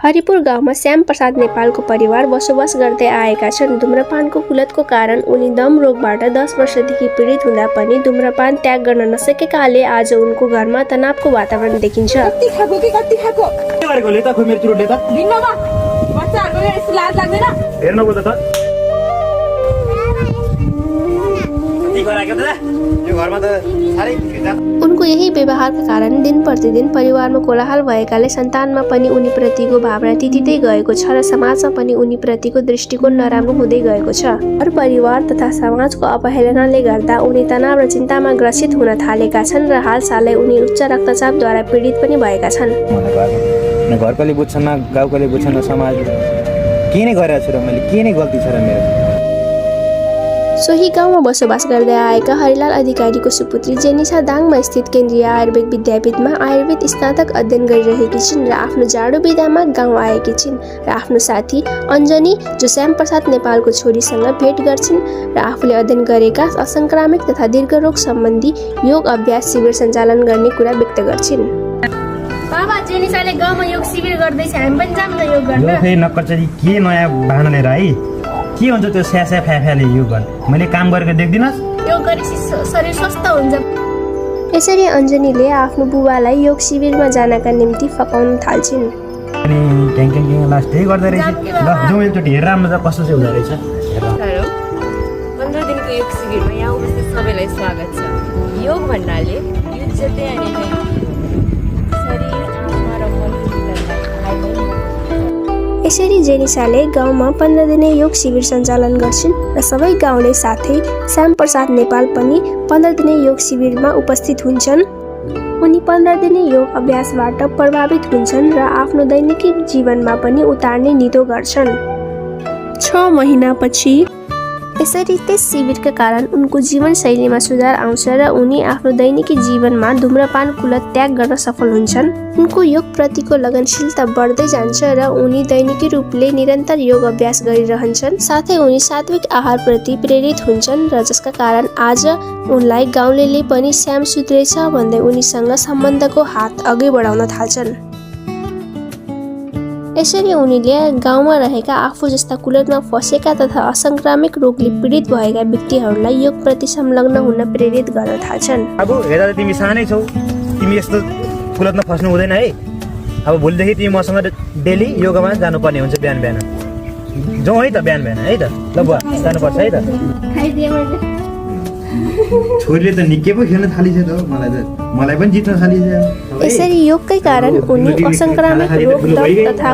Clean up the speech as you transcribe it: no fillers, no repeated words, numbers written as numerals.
हरिपुर गाउँमा श्याम प्रसाद नेपालको परिवार बसोबास गर्दै आएका छन्। धुम्रपानको कुलतको कारण उनी दम रोगबाट 10 वर्षदेखि पीडित हुँदा पनि धुम्रपान त्याग गर्न नसकेकाले आज उनको घरमा तनावको वातावरण देखिन्छ। उनको यही व्यवहारका कारण दिन प्रतिदिन परिवारमा कोलाहल भएकाले सन्तानमा पनि उनीप्रतिको भावना तितिँदै गएको छ र समाजमा पनि उनीप्रतिको दृष्टिकोण नराम्रो हुँदै गएको छ। घर परिवार तथा समाजको अवहेलनाले गर्दा उनी तनाव र चिन्तामा ग्रसित हुन थालेका छन् र हालसालै उनी उच्च रक्तचापद्वारा पीडित पनि भएका छन्। घरकोले बुझ्छन् न, गाउँकोले बुझ्छन् न, समाज के नै गरेको छु र मैले, के नै गल्ती छ र मेरो। सोही गाउँमा बसोबास गर्दै आएका हरिलाल अधिकारीको सुपुत्री जेनिसा दाङमा स्थित केन्द्रीय आयुर्वेद विद्यापीठमा आयुर्वेद स्नातक अध्ययन गरिरहेकी छिन् र आफ्नो जाडो बिदामा गाउँ आएकी छिन् र आफ्नो साथी अञ्जनी जो श्याम प्रसाद नेपालको छोरीसँग भेट गर्छिन् र आफूले अध्ययन गरेका असंक्रामिक तथा दीर्घरोग सम्बन्धी योग अभ्यास शिविर सञ्चालन गर्ने कुरा व्यक्त गर्छिन्। बाबा जेनिसाले गाउँमा योग शिविर गर्दैछ, हामी पनि जाऊँ न योग गर्न। यो फेरि नक्करचरी के नयाँ बहाना लिएर आई, के हुन्छ त्यो स्यास्या फ्याफ्याले योग गर्ने? मैले काम गरेको देख्दिनस्? योग गरेपछि शरीर स्वस्थ हुन्छ। यसरी अञ्जनीले आफ्नो बुबालाई योग शिविरमा जानका निम्ति फकाउन थाल्छिन्। अनि ट्याङ लास्ट त्यही गर्दै रहेछ। ल जाउँ एकचोटि हेरेर आउनु त कस्तो चाहिँ हुँदो रहेछ। 15 दिनको योग शिविरमा यहाँ उपस्थित सबैलाई स्वागत छ। योग भन्नाले युद्ध जस्तै अनि शरीर, आत्मा र मनलाई यसरी जेनिसाले गाउँमा 15 दिने योग शिविर सञ्चालन गर्छिन् र सबै गाउँले साथै श्याम प्रसाद नेपाल पनि 15 दिने योग शिविरमा उपस्थित हुन्छन्। उनी 15 दिने योग अभ्यासबाट प्रभावित हुन्छन् र आफ्नो दैनिक जीवनमा पनि उतार्ने निधो गर्छन्। 6 महिनापछि यसरी त्यस शिविरका कारण उनको जीवनशैलीमा सुधार आउँछ र उनी आफ्नो दैनिक जीवनमा धुम्रपान कुलत त्याग गर्न सफल हुन्छन्। उनको योग प्रतिको लगनशीलता बढ्दै जान्छ र उनी दैनिकी रूपले निरन्तर योग अभ्यास गरिरहन्छन्। साथै उनी सात्विक आहार प्रति प्रेरित हुन्छन् र जसका कारण आज उनलाई गाउँलेले पनि श्याम सुध्रेछ भन्दै उनीसँग सम्बन्धको हात अघि बढाउन थाल्छन्। यसरी उनीले गाउँमा रहेका आफू जस्ता कुलतमा फसेका तथा असंक्रामिक रोगले पीडित भएका व्यक्तिहरूलाई योग प्रति संलग्न हुन प्रेरित गर्न थाल्छन्। अब हेर्दा तिमी सानै छौ, तिमी यस्तो कुलतमा फस्नु हुँदैन है। अब भोलिदेखि तिमी मसँग डेली योगामा जानुपर्ने हुन्छ बिहान बिहान। जाउँ है त बिहान बिहान है त। ल बुवा जानुपर्छ है त। छोरीले त निकै पो खेल्न थालिछ त, मलाई पनि जित्न थालिछ। यसरी योगकै कारण उनी असंक्रामिक रोग तथा